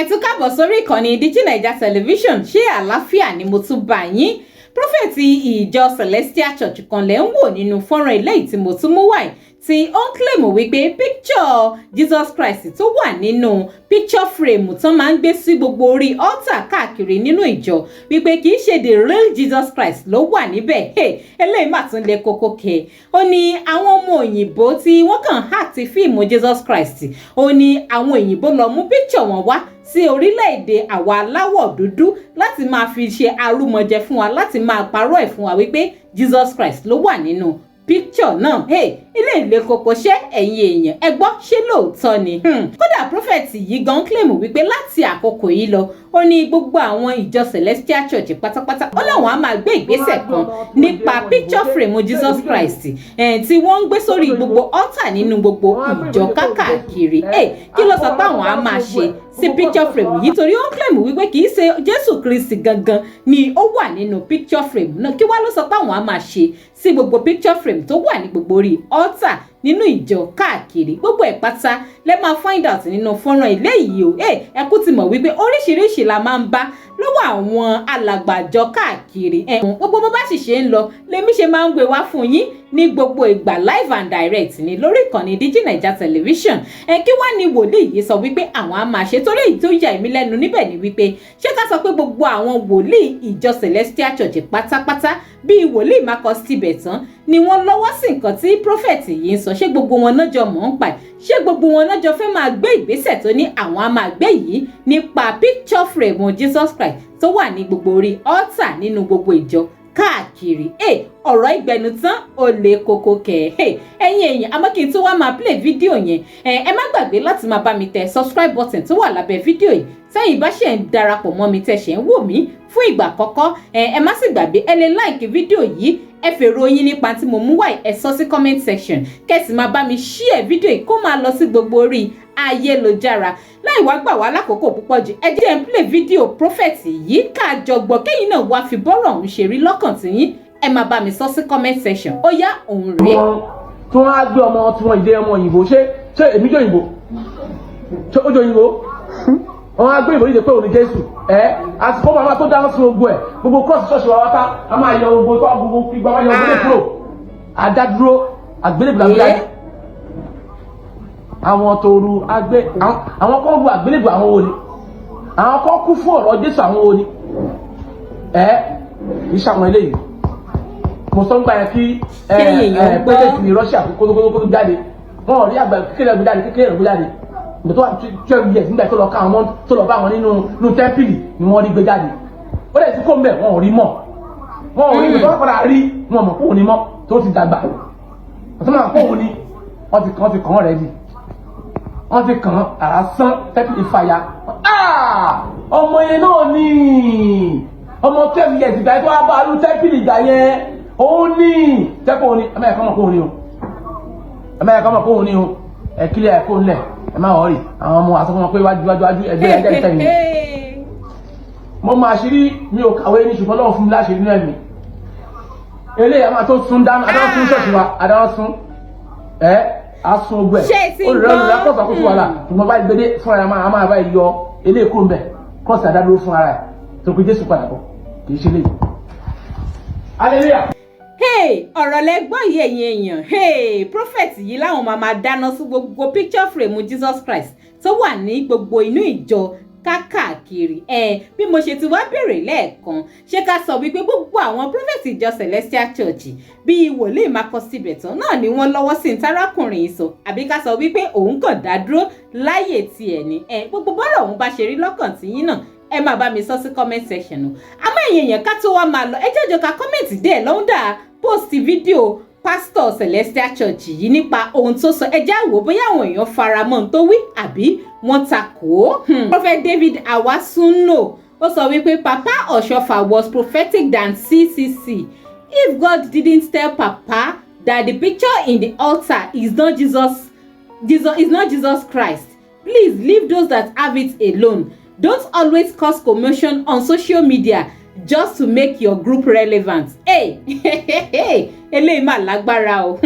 Ẹ tún káàbọ̀ sórí ìkànnì Digi Naija Television. Ṣé àlàáfíà ni mo tún bá yín? Prophet ìjọ Celestial Church kan lẹ́ ń wò nínú fọ́nrán eléyìí tí mo tún mú wáyé, tí ó ń claim wípé picture Jesus Christ tó wà nínú picture frame tó máa ń gbé sí gbogbo orí altar káàkiri nínú ìjọ, wípé kì í ṣe the real Jesus Christ ló wà níbẹ̀. Hey, eléyìí mà tún lè kókó ke. Ó ní àwọn ọmọ òyìnbó tí wọ́n kàn act fíìmù Jesus Christ, ó ní àwọn òyìnbó lọ mú picture wọn wá sí orílẹ̀-èdè àwa aláwọ̀ dúdú láti máa fi ṣe arúmọjẹ fún wa, láti máa parọ́ ẹ̀ fún wa wípé Jesus Christ ló wà nínú picture náà. Hey, ilé ìlé koko. Ṣé ẹ̀yin èèyàn ẹ gbọ́, ṣé lóòótọ́ ni? Kódà prophet yìí gan claim wípé láti àkókò yìí lọ, ó ní gbogbo àwọn ìjọ Celestial Church pátápátá, ó láwọn á máa gbé ìgbésẹ̀ kan nípa picture frame Jesus Christ tí wọ́n ń gbé sórí gbogbo altar nínú gbogbo ìjọ kákàkiri. Kí ló sọ pé àwọn á máa ṣe sí picture frame yìí? Torí ó ń claim wípé kì í ṣe Jésù Kristi gangan ni ó wà nínú picture frame náà. Kí wá ló sọ pé àwọn á máa ṣe sí gbogbo picture frame tó wà ní gbogbo orí altar nínú ìjọ káàkiri? Gbogbo ẹ̀ pátá lẹ máa find out nínú fọ́nrán eléyìí o. Ẹ kú ti mọ̀ wípé oríṣiríṣi la máa ń bá lọ́wọ́ àwọn alàgbàjọ káàkiri. Gbogbo bó bá sì ṣe ń lọ lèmi ṣe máa ń gbé wá fún yín ní gbogbo ìgbà, live and direct ní lórí ìkànnì Digi Naija Television. Kí wá ní wòlíì yìí sọ wípé àwọn á máa ṣe? Torí èyí tó yà èmi lẹ́nu níbẹ̀ ni wípé, ṣé ká sọ pé gbogbo àwọn wòlíì ìjọ Celestial Church pátápátá, bíi wòlíì Marcus Tibetan, ni wọ́n lọ́wọ́ sí nǹkan tí prophet yìí ń sọ? Ṣé gbogbo wọn náà jọ mọ̀ ń pa ẹ̀? Ṣé gbogbo wọn náà jọ fẹ́ máa gbé ìgbésẹ̀ tó ní àwọn á máa gbé yìí nípa picture frame Jesus Christ tó wà ní gbogbo orí altar nínú gbogbo ìjọ káàkiri? Ọ̀rọ̀ ìgbẹ̀nu tán, ó lè koko kẹ̀. Ẹ̀yin èèyàn, àmọ́ kí n tó wá máa play fídíò yẹn, ẹ má gbàgbé láti máa bá mi tẹ subscribe button tó wà lábẹ́ fídíò yìí sẹ́yìn bá ṣe ń darapọ̀ mọ́ mi, tẹ̀ ṣe ń wò mí fún ìgbà àkọ́kọ́. Ẹ má sì gbàgbé, ẹ lè like fídíò yìí, ẹ fèrò yín nípa tí mo mú wáyé, ẹ sọ sí comment section, kẹ́ sì máa bá mi share fídíò yìí kó máa lọ sí gbogbo orí ayélujára. Láì wá gbà wá lákòókò púpọ̀ jù, ẹ jẹ́ ń play fídíò prophet yìí ká jọ gbọ́, kẹ́yìn náà wá fi bọ́rọ̀ ọ̀hún ṣe rí lọ́kàn tiyín. Ẹ máa bá mi sọ sí comment section. Ó yá, òun rèé. Tí wọ́n á gbé ọmọ tí wọ́n ìdè ọmọ òyìnbó, ṣé èmi jẹ́ òyìnbó? Ṣé ó jẹ́ òyìnbó? Wọ́n á gbé ìbò yìí pé òun ni Jésù. Ẹ àsìkò màmá tó dáná sun gbogbo ẹ, gbogbo cross ṣọ́ọ̀ṣì wa wáta, a máa yọ gbogbo tó gbogbo ìgbà máa yọ gbogbo kúrò, àdádúró àgbélébùú làgbé. Àwọn tó ru agbé, àwọn kan ru àgbélébùú, àwọn wo ni? Àwọn kan kú fún ọ̀rọ̀ Jésù, àwọn wo ni? Ẹ iṣẹ́ àwọn eléyìí mo sọ ń gbà yẹn kí ẹ ẹ president ní Russia kótókótó jáde, wọn ò rí àgbà kékeré gbé jáde, kékeré gbé jáde. Ìgbà tó wà 12 years, nígbà tó lọ ká àwọn tó lọ bá wọn nínú tẹ́ḿpìlì ni wọ́n rí gbé jáde. Ó lè ti kó mbẹ̀, wọn ò rí mọ́, wọn ò rí. Ìgbà tó wọ́n padà rí, wọn mọ̀ kóun ni mọ́, tó ti dàgbà ọ̀tún máa kóun ni. Wọ́n ti kàn rẹ̀ di, wọ́n ti kàn àrà sán, tẹ́ḿpìlì fàyà. Ọmọ yẹn náà ní ọmọ 12 years, ìgbà tó wá bá a lu tẹ́ḿpìlì ìgbà yẹn, òun ní tẹ́kọ̀ òun ní. Ẹ má yẹ kọ́ mọ̀ kóun ní o, ẹ má yẹ kọ́ mọ̀ kóun ní o. Ẹ kílẹ̀, ẹ kó ńlẹ̀, ẹ má wọ̀ọ́rì. Àwọn ọmọ àsọ fún wọn pé wájú wájú wájú ẹgbẹ́ ẹjẹ́ ìtẹ̀yìn. Mo máa ṣírí, mi ò kàwé ní, ṣùgbọ́n lọ́wọ́ fún mi láṣìírí nínú ẹ̀mí. Eléyà máa tó sun dáná, adáná sun ṣọ́ọ̀ṣì wa, adáná sun, ẹ á sun ogun ẹ̀ olùrẹ́ olùrẹ́ kọ́sà kó sí wàhálà. Ṣùgbọ́n báyìí gbédé fúnra ẹ̀ máa báyìí yọ eléyìí kúrò mbẹ̀, kọ́sì àdádúró fún ara ẹ̀ tó pé Jésù padà bọ̀, kì í ṣe léyìí. Hallelujah. Hey, ọ̀rọ̀ lẹ gbọ́ yìí, ẹ̀yin èèyàn. Hey, prophet yìí láwọn máa máa dáná sí gbogbo picture frame Jesus Christ tó wà ní gbogbo inú ìjọ kákàkiri. Ẹ bí mo ṣe ti wá béèrè lẹ́ẹ̀kan, ṣé ká sọ wípé gbogbo àwọn prophet ìjọ Celestial Church bíi wòlíì Marcus Tibetan náà ni wọ́n lọ́wọ́ sí ntárákùnrin yìí sọ, àbí ká sọ wípé òun kàn dá dúró láyè tiẹ̀ ni? Ẹ gbogbo bọ́rọ̀ òun bá ṣe rí lọ́kàn tiyín náà, ẹ máa bá mi sọ sí comment section o. Àmọ́ ẹ̀yin èèyàn, ká tó wá máa lọ, ẹ jẹ́ jọ ká comment díẹ̀ l'under post fídíò pastor Celestial Church yìí nípa ohun tó sọ. Ẹ jẹ́ á wò bóyá àwọn èèyàn faramọ́ ohun tó wí àbí wọ́n takò ó. Prophet David Awasuno, ó sọ wípé Papa Oshofa was prophetic than CCC. If God didn't tell Papa that the picture in the altar is not Jesus, Jesus is not Jesus Christ, please leave those that have it alone. Don't always cause commotion on social media just to make your group relevant. Hey, eléyìí mà lágbára o.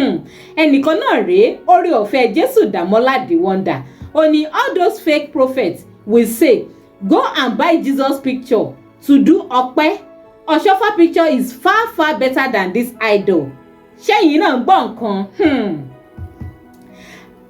Ẹnìkan náà rèé, orí ọ̀fẹ́ Jésù Dàmọ́lá the Wonder, ó ní all those fake prophets will say Go and buy Jesus picture to do ọpẹ́. Oshoffa picture is far, far better than this idol. Ṣẹ́yìn náà ń gbọ́ nǹkan?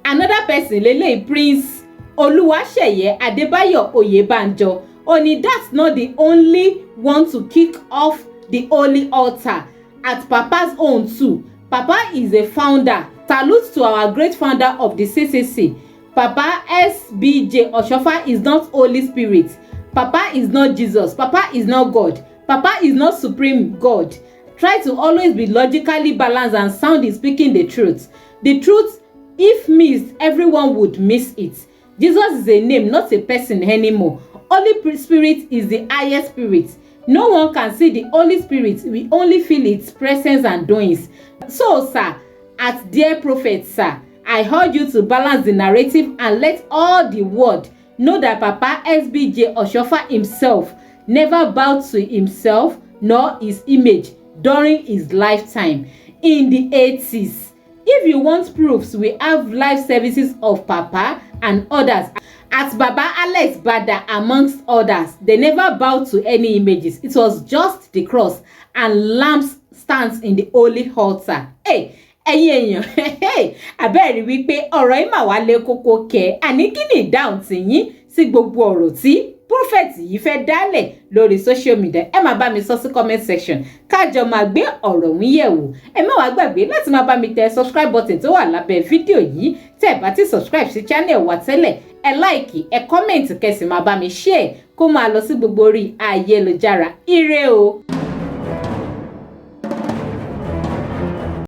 Another person lélẹ́yìí, Prince Olúwaṣeyẹ Adébáyọ̀ Oyèbánjọ, ó ní, "That's not the only one to kick off the holy altar. At Papa's own too. Papa is a founder. Salute to our great founder of the CCC. Papa SBJ Oshoffa is not Holy Spirit. Papa is not Jesus. Papa is not God. Papa is not Supreme God. Try to always be logically balanced and sound in speaking the truth. The truth, if missed, everyone would miss it. Jesus is a name, not a person anymore. Holy Spirit is the highest spirit. No one can see the Holy Spirit. We only feel its presence and doings. So, sir, at dear prophet, sir, I urge you to balance the narrative and let all the world know that Papa SBJ Oshoffa himself never bowed to himself nor his image during his lifetime in the 80s. If you want proofs, we have live services of Papa and others at Baba Alex Bada, amongst others. They never bowed to any images. It was just the cross and lamps stands in the holy altar." Hey, ẹ̀yin èèyàn, àbẹ́ẹ̀rí wípé ọ̀rọ̀ yìí mà wá lé kókó kẹ́. Àní kí ni ìdáhùn tìyín sí gbogbo ọ̀rọ̀ tí prophet yìí fẹ́ dálẹ̀ lórí social media? Ẹ máa bá mi sọ sí comment section, kájọ máa gbé ọ̀rọ̀ ọ̀hún yẹ̀ wò. Ẹ má wàá gbàgbé láti máa bá mi tẹ subscribe button tó wà lábẹ́ fídíò yìí tẹ́ ẹ bá ti subscribe sí channel wa tẹ́lẹ̀. Ẹ like, ẹ comment, kẹ́ sì máa bá mi share kó máa lọ sí gbogbo orí ayélujára. Ire o.